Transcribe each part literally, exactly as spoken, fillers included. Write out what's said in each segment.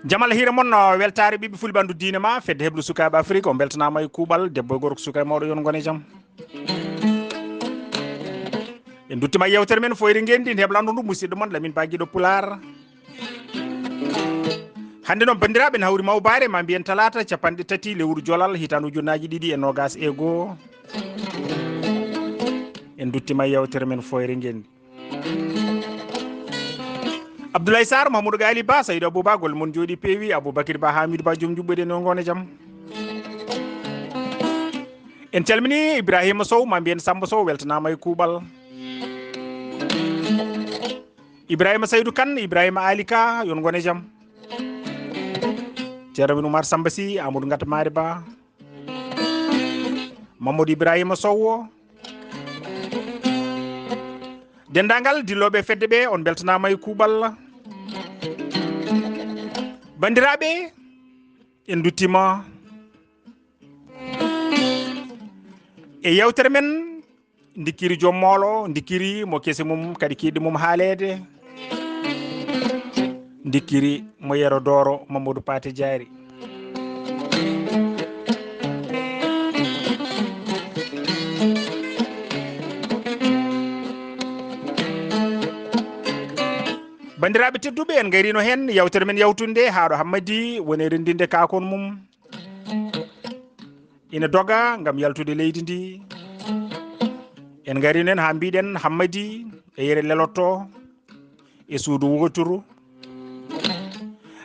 Jamal hiire mon, uh, weltaare ɓiɓɓe fulɓe ɓandu diine ma, fedde heblo sukaaɓe Afrique, on beltanaama e kuuɓal, debbo e gorko, suka e mawɗo, yon ngone jam. En duttima e yewtere men Foyre Ngenndi, nde heblandu ndu musidɗo mon Lamine Ba Giɗo Pulaar. Hannde noon, banndiraaɓe, en hawri mawbaare, ma mbiyen talaata, capanɗe tati lewru jolal, hitaande ujunnaaji ɗiɗi e noogaas e goo. En duttima e yewtere men Foyre Ngenndi. Abdoulaye Sarr, Mahamoudou Gali Ba, Saydou Abou Ba, golle mon jooɗi peewi, Aboubacry Ba, Hamidou Ba, joom juɓɓude, no ngone jam. En calmini Ibrahima Sow, ma mbiyen Samba Sow, weltanaama e kuuɓal. Ibrahima Saydou Kane, Ibrahima Ali Ka, yon ngone jam. Ceerno Min Oumar Samba Sy, Amadou Ngata Mari Ba, Mamadou Ibrahima Sow o. Denndaangal dillooɓe fedde ɓe, on mbeltanaama e kuuɓal. Banndiraaɓe, en nduttiima e yewtere men, ndikkiri joom moolo, ndikkiri mo kese mum, kadi kiiɗɗe mum haaleede. Ndikkiri mo Yero Dooro, Mamadou Paté Diary. Banndiraaɓe tedduɓe, en ngariino heen yewtere men yawtunde haa ɗo Hammadi woni e renndinde kaakon mum. Ina doga ngam yaltude leydi ndi. En ngariino heen haa mbiɗen Hammadi e yere lelotto e suudu wooturu.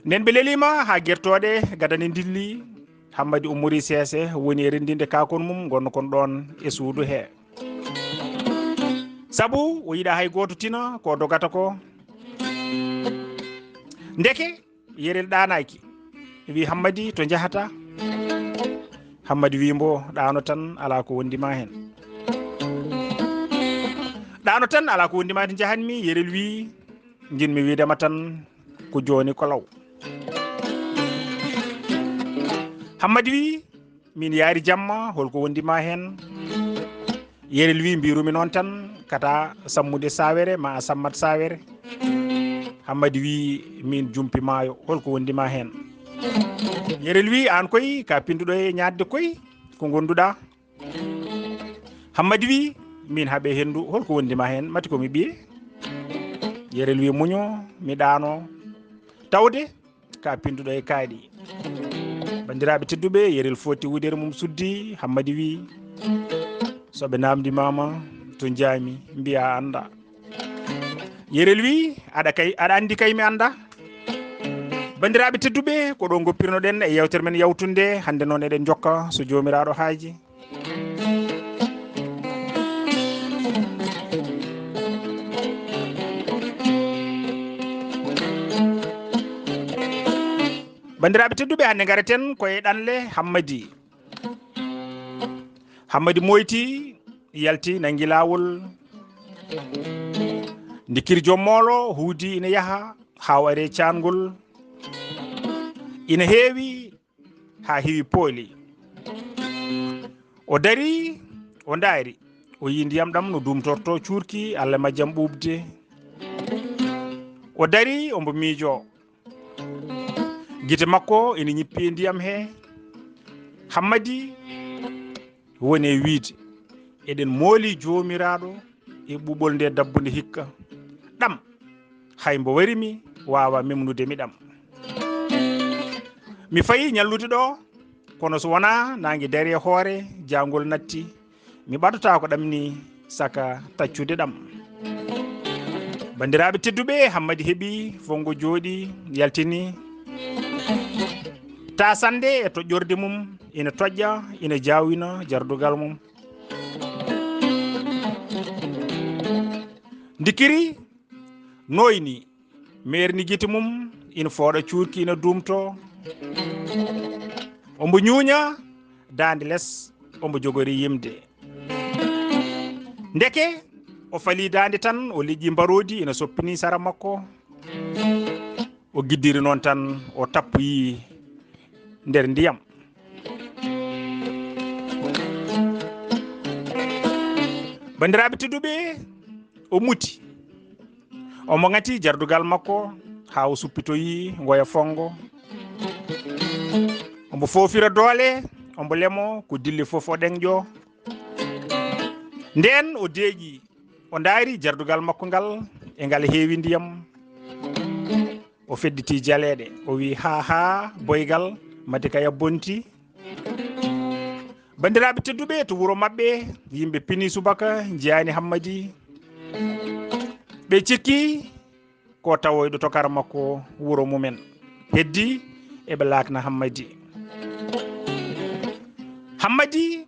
Nden ɓe leliima haa gertooɗe gadane ndilli. Hammadi ummori seese, woni e renndinde kaakon mum, ngonno kon ɗoon e suudu he. Sabu o yiɗaa hay gooto tina ko dogata ko. Ndeke Yerel ɗaanaaki. Wi, "Hammadi, to njahata?" Hammadi wi mbo, "Ɗaano tan, alaa ko wondi ma heen. Ɗaano tan, alaa ko wondi ma heen, njahanmi." Yerel wi, "Njiɗmi wiide ma tan ko jooni ko law." Hammadi wi, "Min yaari jamma, holko wondi ma heen?" Yerel wi, "Mbirumi noon tan, kata sammude sawere, ma a sammat sawere." Hammadi wi, "Min jumpi maayo, holko wondi ma heen?" Yerel wi, "Aan koy, ka pinduɗo e ñaadde koy, ko gonduɗa?" Hammadi wi, "Min haɓe henndu, holko wondi ma heen? Mati ko mi ɓiye?" Yerel wi, "Muño, mi ɗaano. Tawde ka pinduɗo e kaaɗi." Banndiraaɓe tedduɓe, Yerel foti wudere mum suddi. Hammadi wi, "So ɓe namdi mama to njaami, mbiya a annda." Yerel wi, "Aɗa kay, aɗa anndi kay mi annda." Banndiraaɓe tedduɓe, ko ɗo ngoppirnoɗen e yewtere men yawtunde. Hannde noon eɗen njokka so Joomiraaɗo haaji. Banndiraaɓe tedduɓe, hannde ngareten ko e ɗanle Hammadi. Hammadi moyti, yalti, nangi laawol. Ndikkiri joom moolo huudi ina yaha haa o ari e caangol. Ina heewi haa heewi pooli. O dari, o ndaari, o yii ndiyam ɗam no duumtorto cuurki, Alla majjam ɓuuɓde. O dari, ombo miijo. Gite makko ina ñippi e ndiyam he. Hammadi woni e wiide, "Eɗen mooli Joomiraaɗo e ɓuuɓol nde dabbunde hikka. Ɗam, hay mbo wari mi waawa memnude mi ɗam. Mi fayi ñallude ɗo, kono so wonaa naange dari e hoore, jaangol natti, mi ɓaddotaako ɗam ni saka taccude ɗam." Banndiraaɓe tedduɓe, Hammadi heɓi fongo jooɗi, yaltini. Taasande e toƴƴorde mum, ina toƴƴa, ina jaawina jardugal mum. Tikiri nooyni, meerni gite mum, ina fooɗa cuurki, ina duumtoo. Ombo ñuuña daande les, ombo jogori yimde. Ndeke o falii daande tan, o liƴƴi mbaroodi ina soppinii sara makko. O giddiri noon tan, o tappoyii nder ndiyam. Banndiraaɓe tedduɓe, o muti. Ombo ŋati jardugal makko haa o suppitoyii ngoya fonngo. Ombo foofira doole, ombo lemo ko dilli fof o ɗeŋƴo. Ndeen o deeƴi, o ndaari jardugal makko ngal, e ngal heewi ndiyam. O fedditi jaleeɗe, o wiyi: "Haa, haa, boygal, mate kaya bonti." Banndiraaɓe tedduɓe, to wuro maɓɓe, yimɓe pini subaka, njiyaani Hammadi. Ɓe cikki ko tawoyɗo to kara makko wuro mumen. Heddi eɓe laakna Hammadi. Hammadi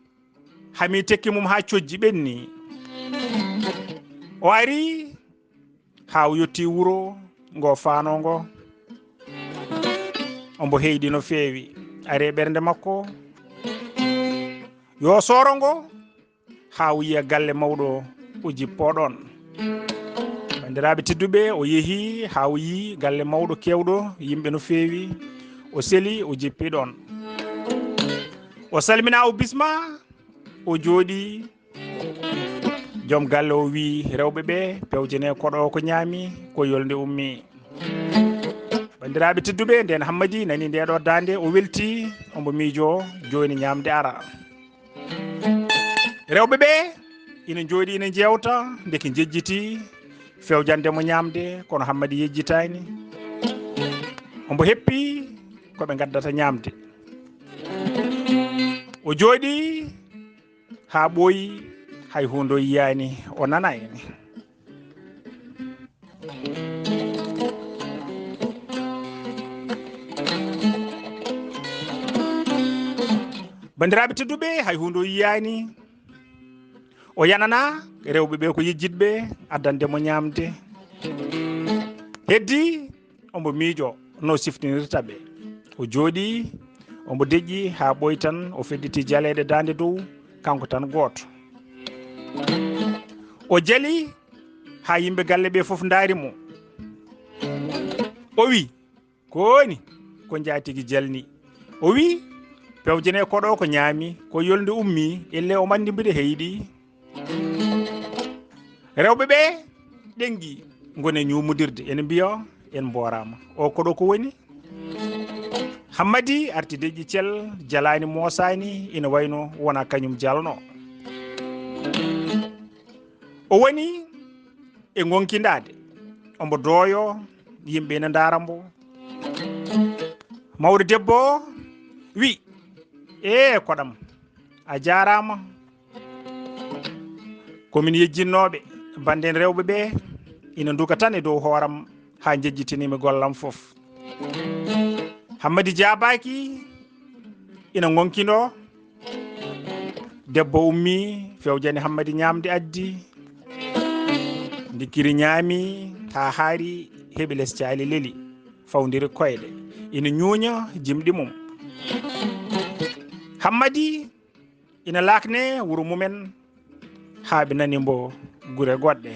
hami tekki mum haa cojji ɓenni. O ari haa o yotti wuro ngo faanoo ngo. Ombo heyɗi no feewi. Ari e ɓernde makko yo sooro ngo haa o yiya galle mawɗo o jippoo ɗoon. Banndiraaɓe tedduɓe, o yehi haa o yii galle mawɗo keewɗo yimɓe no feewi. O seli, o jippi ɗoon. O salmina, o bisma, o jooɗi. Joom galle o wiyi rewɓe ɓe: "Pewjene koɗo o ko ñaami, ko yolnde ummi." Banndiraaɓe tedduɓe, ndeen Hammadi nani ndee ɗo daande, o welti, ombo miijo jooni ñaamde ara. Rewɓe ɓe ina njooɗi, ina njeewta, ndeke njejjiti fewjande mo ñaamde, kono Hammadi yejjitaani. Ombo heppi ko ɓe ngaddata ñaamde. O jooɗi haa ɓooyi, hay huunde o yiyaani, o nanaani. Banndiraaɓe tedduɓe, hay huunde o yiyaani, o yanana rewɓe ɓe ko yejjitɓe addande mo ñaamde. Heddi ombo miijo no siftinirta ɓe. O jooɗi, ombo deƴƴi haa ɓooyi tan, o fedditi jaleeɗe daande dow, kanko tan gooto. O jali haa yimɓe galle ɓe fof ndaari mo. O wi: "Ko woni? Ko njaatigi jalni?" O wi: "Pewjene koɗo ko ñaami, ko yolnde ummi, elle o mandi mbiɗa heyɗi." Rewɓe ɓe ɗengi, ngoni e ñuumodirde, ene mbiya: "En mbooraama. O koɗo ko woni?" Hammadi arti deƴƴi cel, jalaani, moosaani, ina wayno wona kañum jalno. O woni e ngonkindaade, ombo dooyo, yimɓe ene ndaara mbo. Mawɗo debbo o wi: "Ee, koɗam, a jaaraama. Ko min yejjinnooɓe, bannden rewɓe ɓe ina nduka tan e dow hooram haa njejjitini mi gollam fof." Hammadi jaabaaki, ina ngonkindoo. Debbo ummi, fewjani Hammadi ñaamde addi. Ndikkiri ñaami haa haari, heɓi les caali leli, fawndiri koyɗe, ina ñuuña jimɗi mum. Hammadi ina laakne wuro mumen haa ɓe nani mbo gure goɗɗe.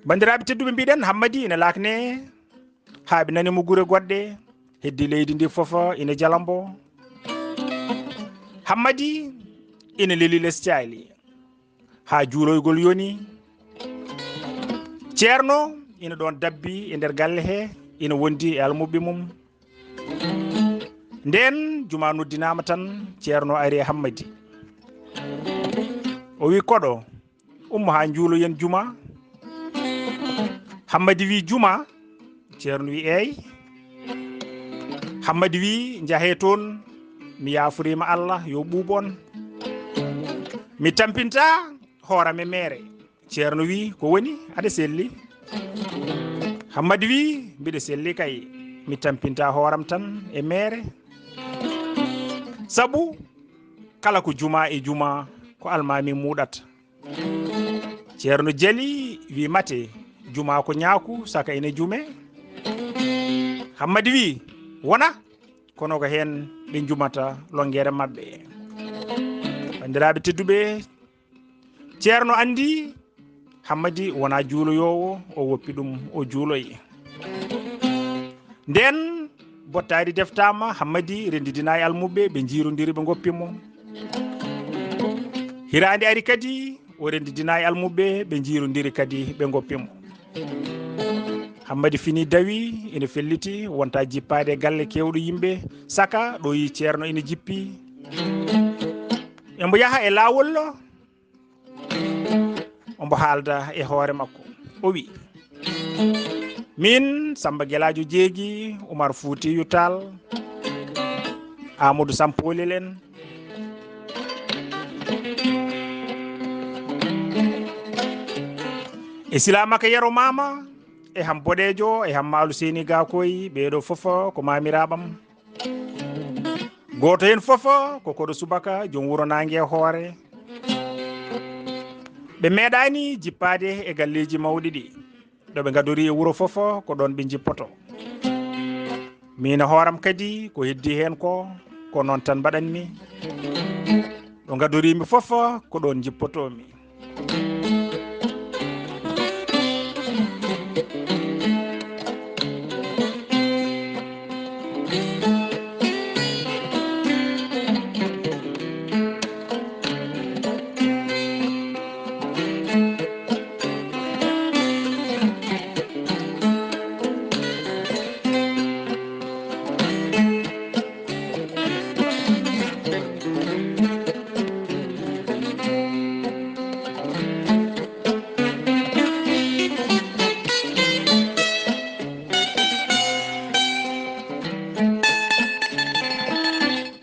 Banndiraaɓe tedduɓe, mbiɗen Hammadi ina laakne haa ɓe nani mo gure goɗɗe, heddi leydi ndi fof ina jala mbo. Hammadi ina leli les caali haa juuloygol yoni. Ceerno ina ɗoon dabbi e nder galle he, ina wondi e almuɓɓe mum. Ndeen juma noddinaama tan, ceerno ari e Hammadi. O wi: "Koɗo, ummo haa njuuloyen juma." Hammadi wi: "Juma?" Ceerno wi: "Eey." Hammadi wi: "Njahee toon, mi yaaforiima Allah, yo ɓuuɓ on. Mi tampinta hooram e meere." Ceerno wi: "Ko woni? Aɗa selli?" Hammadi wi: "Mbiɗa selli kay. Mi tampinta hooram tan e meere. Sabu kala ko juma e juma ko almaami muuɗata. Ceerno Jali wi mate juma ko ñaaku saka ene jume. Hammadi wi wona kono ko heen ɓe jumata longere maɓɓe. Banndiraaɓe tedduɓe, Ceerno anndi Hammadi wona juuloyoowo, o woppi ɗum o juuloyi. Nden bottaari deftaama, Hammadi renndidina e almuɓɓe, ɓe njiirondiri ɓe ngoppi mo. Hiraande ari kadi o renndidina e almuɓɓe, ɓe njiirondiri kadi ɓe ngoppi mo. Hammadi fini dawi ene felliti wonta jippaade galle kewɗo yimɓe, saka ɗo yi Ceerno ene jippi. Embo yaha e laawol. Ombo haalda e hoore makko o wi, min Samba Gelaajo Jeegi, Umar Fuutiyu Taal, Amadou Sampoolel en e Silaamaka Yero Maama e Ham Boɗeejo e Ham Maalu Seeni Gaakoy, ɓeeɗo fof ko maamiraaɓam. Gooto heen fof ko koɗo subaka joom wuro naange e hoore. Ɓe meeɗaani jippaade e galleeji mawɗi ɗi. Ɗo ɓe ngadori e wuro fof ko ɗoon ɓe njippoto. Miin e hooram kadi ko heddii heen ko, ko noon tan mbaɗanmi. Ɗo ngadoriimi fof ko ɗoon njippotoomi.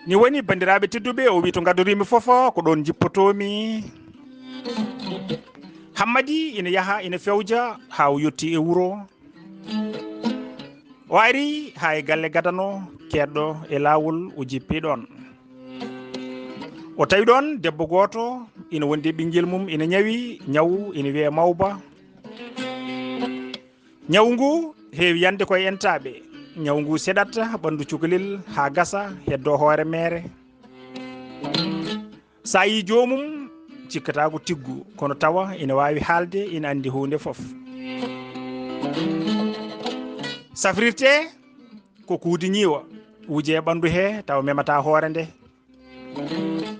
Ni woni, banndiraaɓe tedduɓe, o wi to ngadoriimi fof ko ɗoon njippotoomi. Hammadi ina yaha ina fewja haa o yotti e wuro. O ari haa e galle gadano keedɗo e laawol, o jippi ɗoon. O tawi ɗoon debbo gooto ina wondi e ɓinngel mum, ina ñawi ñaw ina wiyee mawba. Ñaw ngu heewi yande koye entaaɓe. Ñaw ngu seɗat ɓanndu cukalel haa gasa, heddo hoore meere. Sa yi joomum, cikkata ko tiggu, kono tawa ina waawi haalde, ina anndi huunde fof. Safrirte ko kuudi ñiiwa, wuje e ɓanndu he, tawa memata hoore nde.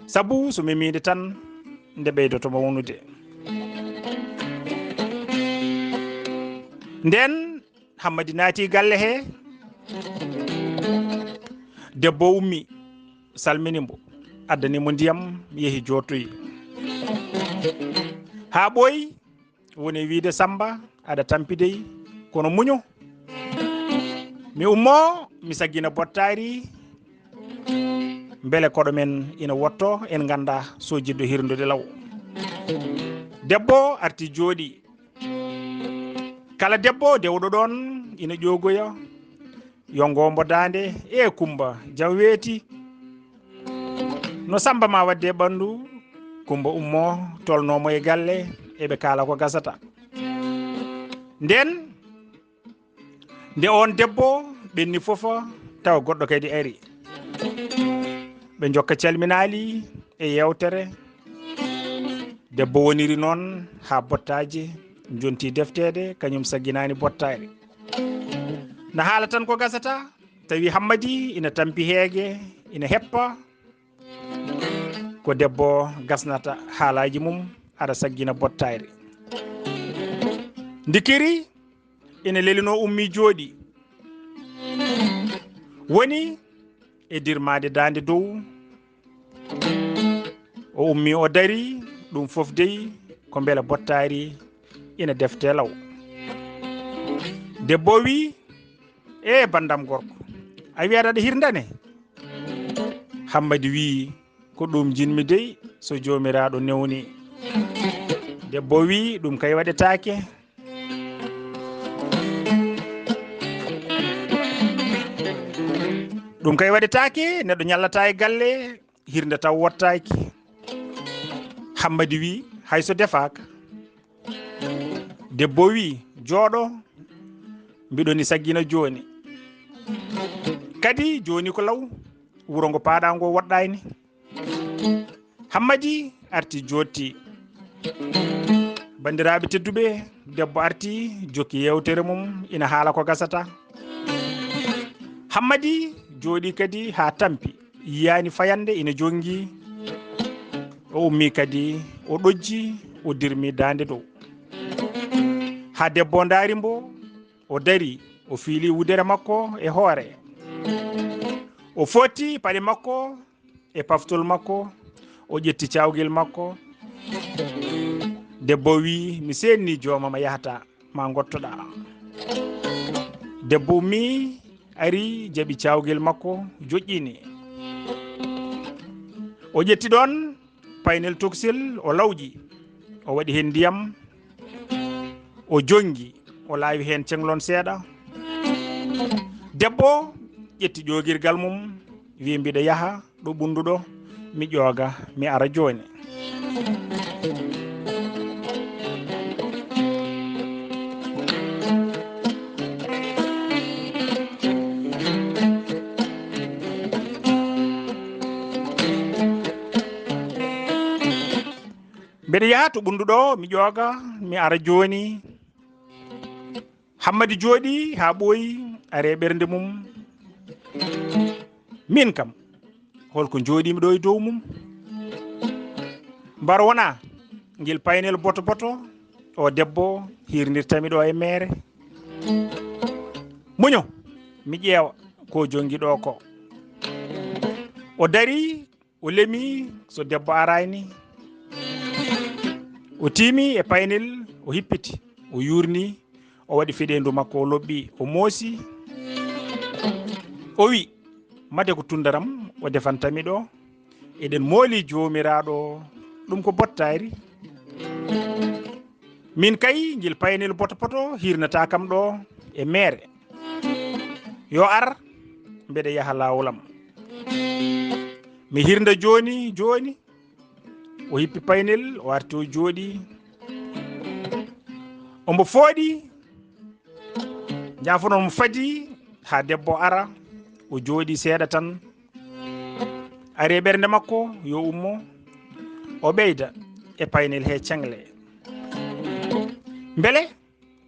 Sabu so memiinde tan, nde ɓeydoto mawnude. Nden Hammadi naati galle he. Debbo ummi, salmini mbo, addani mo ndiyam, yehi jootoyi. Haa ɓooyi, woni wiide, Samba, aɗa tampi dey, kono muñu. Mi ummo, mi saggina bottaari, mbele koɗo men ina wotto, en ngannda so jiɗɗo hirnude law. Debbo arti jooɗi. Kala debbo dewɗo ɗoon ina ƴoogoya, yongo mbo daande, e Kumba, jam weeti. No Samba ma wadde e ɓanndu? Kumba ummo, tolno mo e galle, eɓe kaala ko gasata. Nden, nde oon debbo ɓenni fof, tawa goɗɗo kadi ari. Ɓe njokka calminaali e yeewtere. Debbo woniri noon haa bottaaji, jonti defteede, kañum sagginaani bottaari. Na haala tan ko gasata, tawi Hammadi ina tampi heege, ina heppa. Ko debbo gasnata haalaaji mum, aɗa saggina bottaari. Ndikiri ina lelinoo, ummi jooɗi. Woni e dirmaade daande dow. O ummi, o dari, ɗum fof dey ko mbela bottaari ina defte law. Debbo wi, "E banndam gorko, a wiyaɗa aɗa hirndane?" Hammadi wi, "Ko ɗum jinmi dey, so Joomiraaɗo newni." Debbo wi, "Ɗum kay waɗetaake." Ɗum kay waɗetaake, neɗɗo ñallata e galle, hirnde taw wottaaki. Hammadi wi, hay so defaaka. Debbo wi, jooɗo, mbiɗo ni saggina jooni. Kadi jooni ko law, wuro ngo paaɗa ngo woɗɗaani. Hammadi arti jooɗti. Banndiraaɓe tedduɓe, debbo arti, jokki yeewtere mum, ina haala ko gasata. Hammadi jooɗi kadi haa tampi, yiyaani fayannde ina jonngi. O ummi kadi, o ɗojji, o dirmi daande dow. Haa debbo ndaari mbo, o dari, o fiili wudere makko e hoore. O footti paɗe makko e paftol makko, o ƴetti caawgel makko. Debbo wi, "Mi seenni jooma ma yahata, ma ngottoɗa." Debbo ummi, ari, jaɓi caawgel makko, joƴƴini. O ƴetti ɗoon paynel toksel, o lawƴi, o waɗi heen ndiyam, o jonngi, o laawi heen ceŋlon seeɗa. Debbo ƴetti ƴoogirgal mum, wi, "Mbiɗa yaha ɗo ɓunnduɗo, mi ƴooga, mi ara jooni." "Mbeɗa yaha to ɓunnduɗo, mi ƴooga, mi ara jooni." Hammadi jooɗi haa ɓooyi, ari e ɓernde mum. "Miin kam, holko njooɗiimi ɗo e dow mum? Mbar wona ngel paynel boto boto, o debbo hirnirtami ɗo e meere. Muño, mi ƴeewa ko jonngi ɗo ko." O dari, o lemi, so debbo araani. O tiimi e paynel, o hippiti, o yuurni, o waɗi feɗeendu makko, o loɓɓi, o moosi. O wi, "Mate ko tunndaram o defantami ɗo? Eɗen mooli Joomiraaɗo, ɗum ko bottaari. Miin kay, ngel paynel boto boto hirnata kam ɗo e meere. Yo ar, mbeɗa yaha laawol am. Mi hirnda jooni jooni." O hippi paynel, o arti, o jooɗi. Ombo fooɗi, njaafono mo fadi haa debbo ara, o jooɗi seeɗa tan. Ari e ɓernde makko, yo ummo, o ɓeyda e paynel he ceŋle. Mbele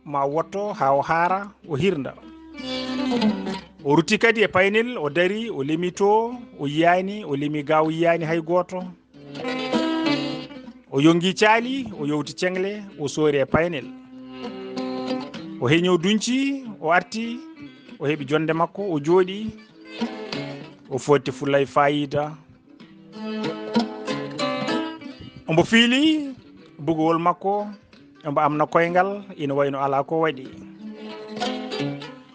ma wotto haa o haara, o hirnda. O rutti kadi e paynel, o dari, o lemi to, o yiyaani, o lemi ga, o yiyaani hay gooto. O yongi caali, o yowti ceŋle, o soori e paynel. O heño dunci, o arti, o heɓi jonde makko, o jooɗi, o fotti fulla e faayiida. Ombo fiili bugowol makko, ombo amna koyngal, ina wayno alaa ko waɗi.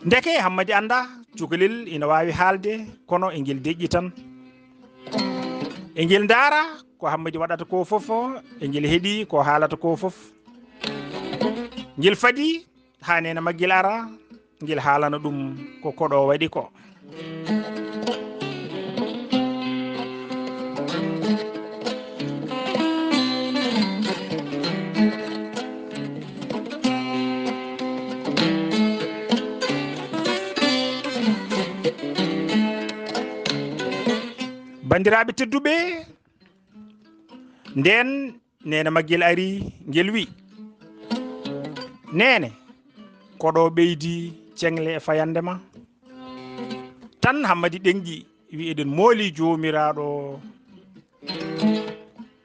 Ndeke Hammadi annda cukalel ina waawi haalde, kono e ngel deƴƴi tan. E ngel ndaara ko Hammadi waɗata ko fof, e ngel heɗi ko haalata ko fof. Ngel fadi haa neene maggel ara, ngel haalana ɗum ko koɗo waɗi ko. Banndiraaɓe tedduɓe, ndeen neene maggel ari, ngel wi, "Neene, koɗo ɓeydi ceŋle e fayannde ma." Tan Hammadi ɗeŋƴi, wi, "Eɗen mooli Joomiraaɗo.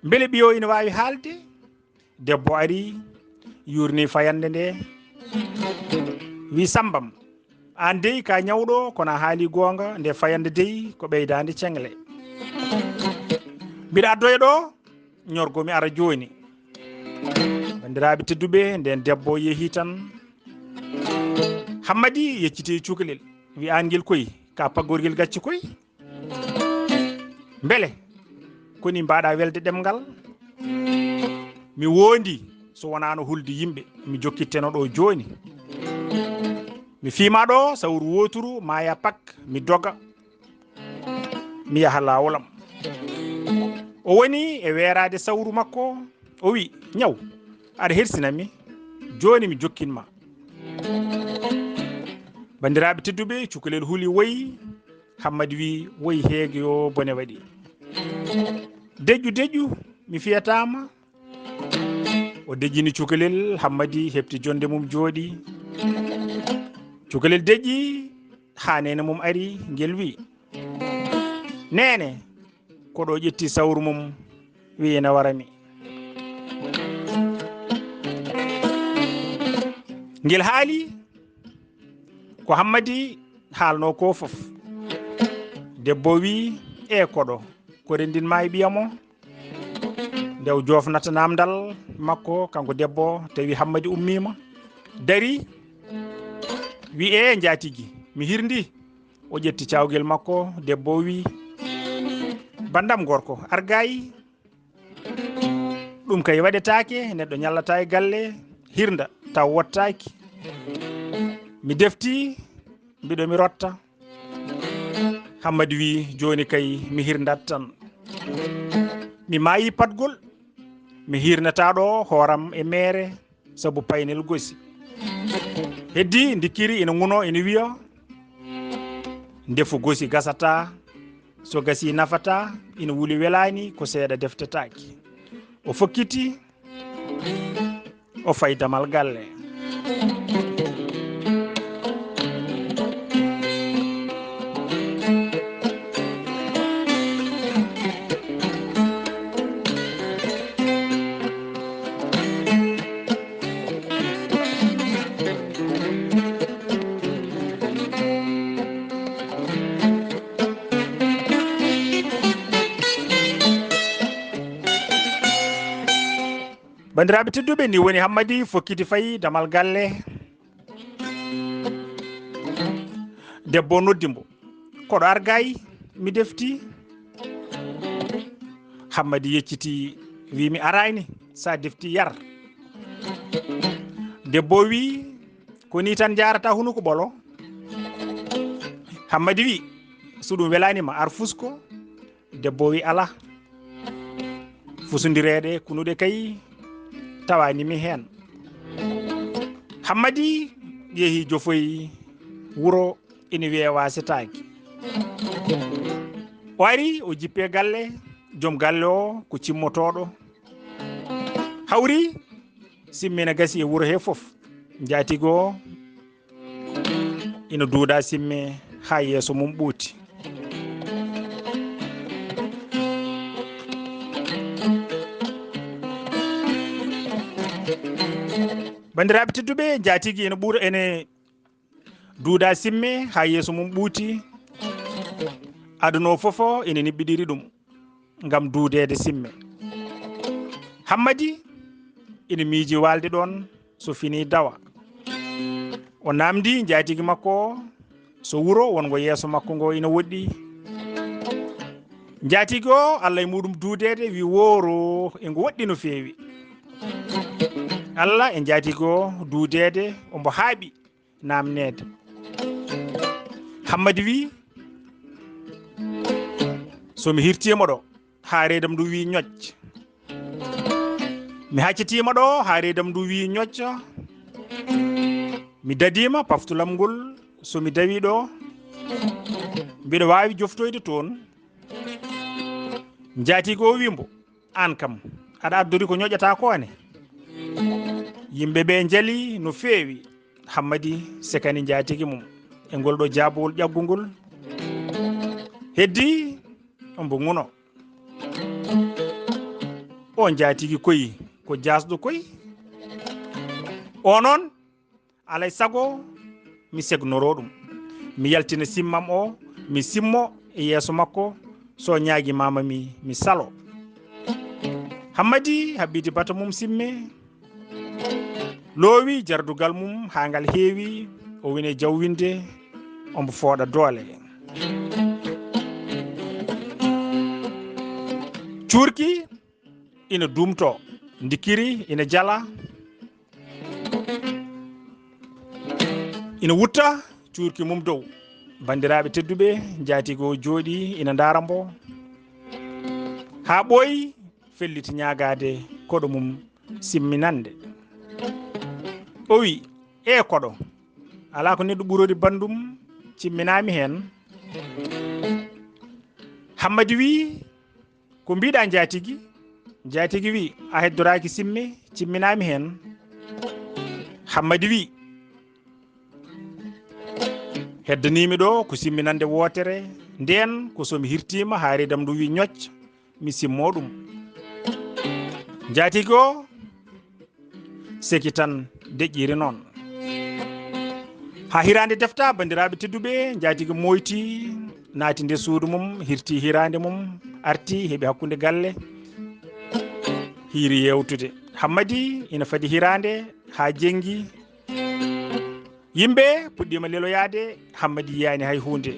Mbele ɓiyo ina waawi haalde?" Debbo ari, yuurni fayannde nde, wi, "Sammbam, aan dey ka ñawɗo, kono a haali goonga, nde fayannde dey ko ɓeydaande ceŋle. Mbiɗa addoya ɗo ñorgo, mi ara jooni." Banndiraaɓe tedduɓe, nden debbo yehi tan. Hammadi yecciti e cukalel, wi, "Aan ngel koy, ka paggorgel gacci koy. Mbele koni mbaɗa welde ɗemngal? Mi wondi so wonano hulde yimɓe, mi jokkitteno ɗo jooni. Mi fiima ɗo sawru woturu, maya pak, mi doga. mi yaha laawol am. O woni e weeraade sawru makko, o wi, "Ñaw, aɗa hersinammi, jooni mi jokkin ma." Banndiraaɓe tedduɓe, cukalel huli woyi, Hammadi wi, "Woyi heege yo bone waɗi. Deƴƴu, deƴƴu, mi fiyataama." O deƴƴini cukalel, Hammadi heɓti jonde mum jooɗi. Cukalel deƴƴi, haa neene mum ari, ngel wi, "Neene," koɗo ƴetti sawru mum, wi, "Ina wara mi." Ngel haali ko Hammadi haalno ko fof. Debbo wi, "E koɗo, ko renndin ma e ɓiyam o?" Nde o joofnata namdal makko, kanko debbo, tawi Hammadi ummiima, dari, wi, "E njaatigi, mi hirndi." O ƴetti cawgel makko, debbo o wi, "Banndam gorko, argayi, ɗum kay waɗetaake, neɗɗo ñallata e galle, hirnda, taw wottaaki. Mi defti, mbiɗo mi rotta." Hammadi wi, "Jooni kay mi hirndat tan. Mi maayi patgol, mi hirnata ɗo hooram e meere, sabu paynel gosi. Heddi ndikkiri ina ŋuno ina wiya, ndefu gosi gasata, so gasi nafata, ina wuli welaani ko seeɗa deftetaake." O fokkiti, o fayi damal galle. Banndiraaɓe tedduɓe, ni woni Hammadi fokkiti fayi damal galle. Debbo noddi mbo, "Koɗo argayi, mi defti." Hammadi yecciti, wi, "Mi arayni, sa defti yar." Debbo wi, "Ko ni tan jarata hunuko ɓolo?" Hammadi wi, "So ɗum welani ma, ar fusko." Debbo wi, "Ala, fusundireede kunuɗe kay tawani mi heen." Hammadi yehi jofoyi wuro, ina wiye wasetaaki. O ari, o jippe galle, joom galle o ko cimmotooɗo. Hawri simmina gasi e wuro he fof. Njaatigi o ina duuda simme haa yeeso mum ɓuuti. Banndiraaɓe tedduɓe, njaatigi ina ɓuura, ene duuda simme haa yeeso mum ɓuuti. Aduna o fof o ina niɓɓiɗiri ɗum ngam duudeede simme. Hammadi ina miiji waalde ɗoon, so fini dawa. O naamndi njaatigi makko o so wuro wonngo yeeso makko ngo ina woɗɗi. Njaatigi o, Allah e muɗum duudeede, wi, "Wooro, e ngu woɗɗi no feewi." Allah e njaatigi o duudeede, ombo haaɓi naamneede. Hammadi wi, "So mi hirtiima ɗo, haa reedam ndu wi ñoƴ. Mi haccitiima ɗo, haa reedam ndu wi ñoƴ. Mi dadiima paftulam ngol, so mi dawi ɗo, mbiɗo waawi joftoyde toon." Njaatigi o wi mbo, "Aan kam, aɗa addori ko ñoƴata ko ne?" Yimɓe ɓe njali no feewi. Hammadi sekani njaatigi mum e ngol ɗo jaabowol ƴaggungol. Heddi mbo ŋuno. O njaatigi koy ko jaasɗo koy. O noon, alay sago mi segnoro ɗum. Mi yaltina simmam o, mi simmo e yeeso makko. So ñaagi mama mi, mi salo. Hammadi habbiti bata mum simme, loowi jardugal mum haa ngal heewi, o woni e jawwinde, ombo fooɗa doole. Cuurki ina duumto, ndikkiri ina jala, ina wutta cuurki mum dow. Banndiraaɓe tedduɓe, njaatigi o jooɗii ina ndaara mbo. Haa ɓooyi, felliti ñaagaade koɗo mum simminande. O wi, "Ee koɗo, alaa ko neɗɗo ɓurori banndum, cimminaami heen." Hammadi wi, "Ko mbiɗa njaatigi?" Njaatigi wi, "A heddoraaki simme, cimminaami heen." Hammadi wi, "Heddaniimi ɗo ko simminande wootere, ndeen ko so mi hirtiima haa reedam ndu wi ñoc, mi simmoo ɗum." Njaatigi o seki tan deƴƴiri noon. Haa hiraande defta, banndiraaɓe tedduɓe, njaatigi moyti, naati nder suudu mum, hirti hiraande mum, arti, heɓi hakkunde galle, hiiri yeewtude. Hammadi ina fadi hiraande haa jenngi. Yimɓe puɗɗiima leloyaade, Hammadi yiyaani hay huunde.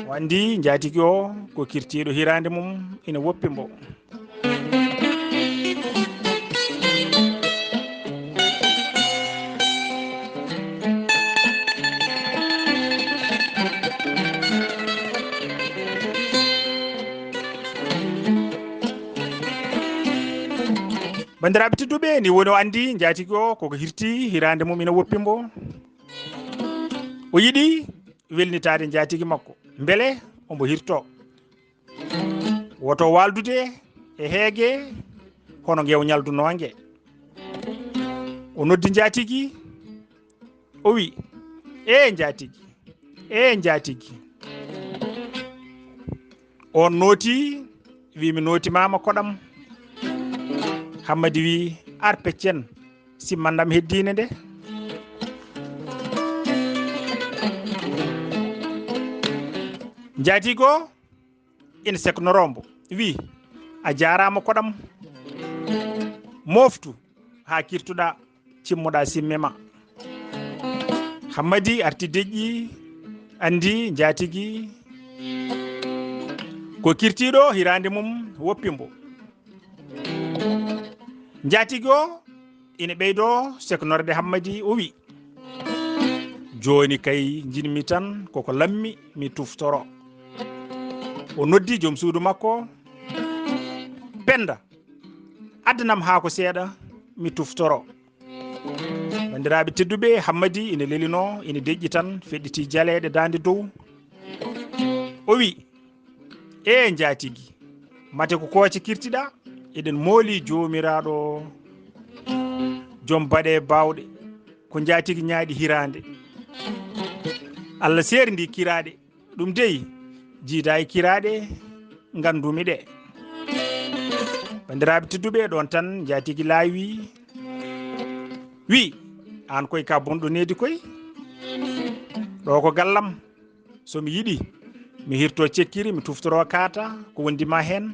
O anndi njaatigi o ko kirtiiɗo hiraande mum ina woppi mbo. Banndiraaɓe tedduɓe, ni woni o anndi njaatigi o koko hirti hiraande mum ina woppi mbo. O yiɗi welnitaade njaatigi makko, mbele ombo hirto. Woto waaldude e heege hono ngew ñaldunoonge. O noddi njaatigi, o wi, "Ee njaatigi, ee njaatigi." On nooti, wi, "Mi nootimaama koɗam." Hammadi wi, "Ar peccen, simmandam heddiinde nde." Njaatigi o ina seknoroo mbo, wi, "A jaaraama koɗam. Mooftu haa kirtuɗaa, cimmoɗaa simme ma." Hammadi arti deƴƴi, anndi njaatigi ko kirtiiɗo hiraande mum woppi mbo. Njaatigi o ina ɓeydo seknorde Hammadi, o wi, "Jooni kay njiɗmi tan koko lammi mi tuftoro." O noddi joom suudu makko, "Pennda, addanam haako seeɗa mi tuftoro." Banndiraaɓe tedduɓe, Hammadi ina lelinoo, ina deƴƴi tan, feɗɗiti jaleeɗe daande dow. O wi, "Ee njaatigi, mate ko kooce kirtiɗaa? Eɗen mooli Joomiraaɗo joom baɗe baawɗe, ko njaatigi ñaaɗi hiraande. Allah seerndi kiraaɗe, ɗum dey jiidaa e kiraaɗe nganndumi ɗe." Banndiraaɓe tedduɓe, ɗoon tan njaatigi laawi, wi, "Aan koy ka bonɗo needi koy. Ɗo ko gallam. So mi yiɗi, mi hirto cekkiri, mi tuftoro kaata ko wondi ma heen.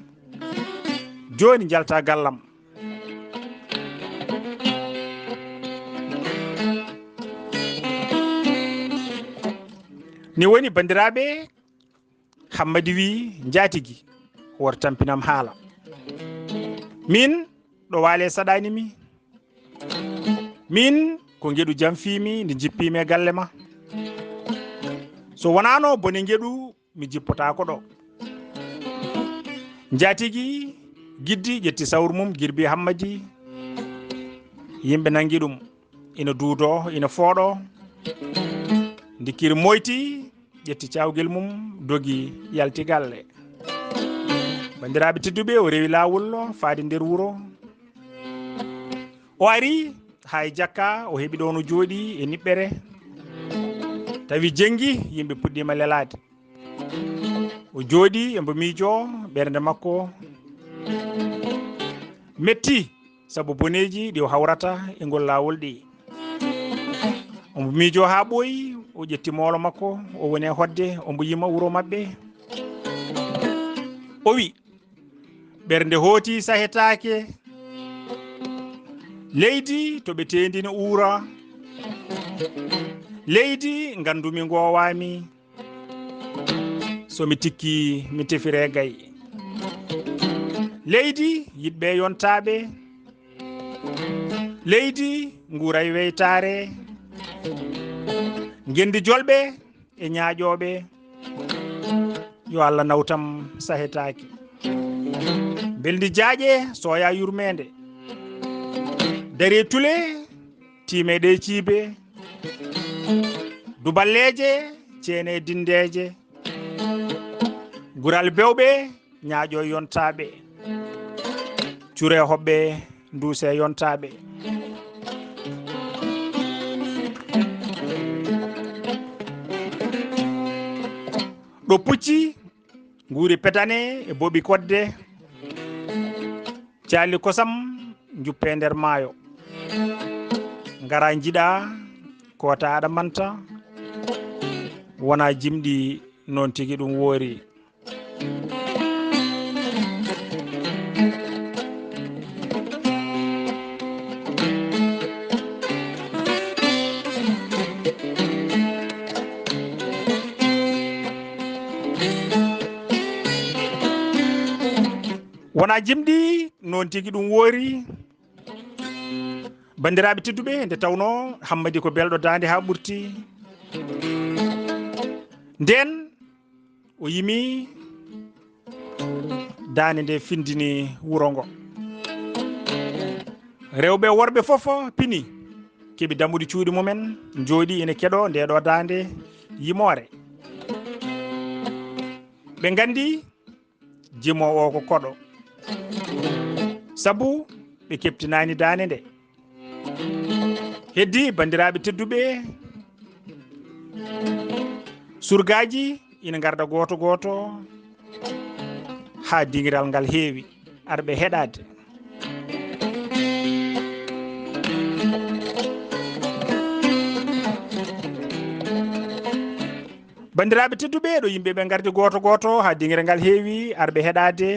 Jooni njalta gallam." Ni woni, banndiraaɓe, Hammadi wi, "Njaatigi, wor tampinam haala. Min, ɗo waale saɗaani mi. Min, ko ngeɗu jam fii mi, ndi jippii mi e galle ma. So wonaano bone ngeɗu, mi jippotaako ɗo." Njaatigi giddi ƴetti sawru mum, girbi Hammadi. Yimɓe nangi ɗum, ina duudo, ina fooɗo. Ndikkiri moyti, ƴetti cawgel mum, dogi, yalti galle. Banndiraaɓe tedduɓe, o rewi laawol, faade nder wuro. O ari haa e jakka, o heɓi ɗoon o jooɗi e niɓɓere. Tawi jenngi, yimɓe puɗɗiima lelaade. O jooɗi, embo miijo, ɓernde makko metti sabu boneeji ɗi o hawrata e ngol laawol ɗi. Ombo miijo haa ɓooyi, o ƴetti moolo makko, o woni e hoɗde, ombo yima wuro maɓɓe. O wi, "Ɓernde hooti sahetaake. Leydi to ɓe teendi ne uura. Leydi nganndumi ngoowaami. So mi tikki, mi tefire gay. Leydi yiɗɓe yontaaɓe. Leydi nguuray weytaare. Ngenndi jolɓe e ñaaƴooɓe, yo Allah nawtam sahetaaki. Mbelndi jaaƴe, sooya yurmeende. Daree tule, tiime ɗe ciibe. Duballeeje, ceene dindeeje. Gural bewɓe, ñaaƴo yontaaɓe. Cure hoɓɓe, nduuse yontaaɓe. Ɗo pucci nguuri petane e boɓi kodde, caali kosam njuppe nder maayo. Ngara njiɗa, koota aɗa manta, wona jimɗi, noon tigi ɗum woori. Wona jimɗi, noon tigi ɗum woori. Banndiraaɓe tedduɓe, nde tawnoo Hammadi ko belɗo daande haa ɓurti, ndeen o yimi, daande nde findini wuro ngo. Rewɓe e worɓe fof pini, keɓi dammuɗi cuuɗi mumen, njooɗi ina keɗoo nde ɗo daande yimoore. Ɓe nganndi jimoowo o ko koɗo, sabu ɓe keɓtinaani daande nde. Heddi, banndiraaɓe tedduɓe, surgaaji ina ngarda gooto gooto haa dingiral ngal heewi, arɓe heɗaade. Banndiraaɓe tedduɓe, ɗo yimɓe ɓe ngardi gooto gooto haa dingiral ngal heewi, arɓe heɗaade.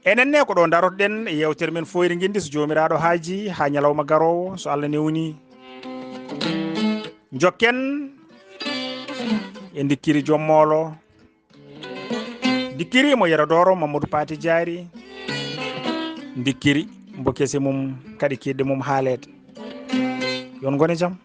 Enen ne, ko ɗo darotoɗen e yeewtere men Fooyre Ngenndi, so Joomiraaɗo haaji, haa ñalawma garoowo, so Allah newni. Njokken e ndikkiri joom moolo. Ndikkiri mo Yero Dooro, Mamadou Paati Jaari. Ndikkiri mbo kese mum, kadi kiiɗɗe mum haaleede. Yo on ngone jam.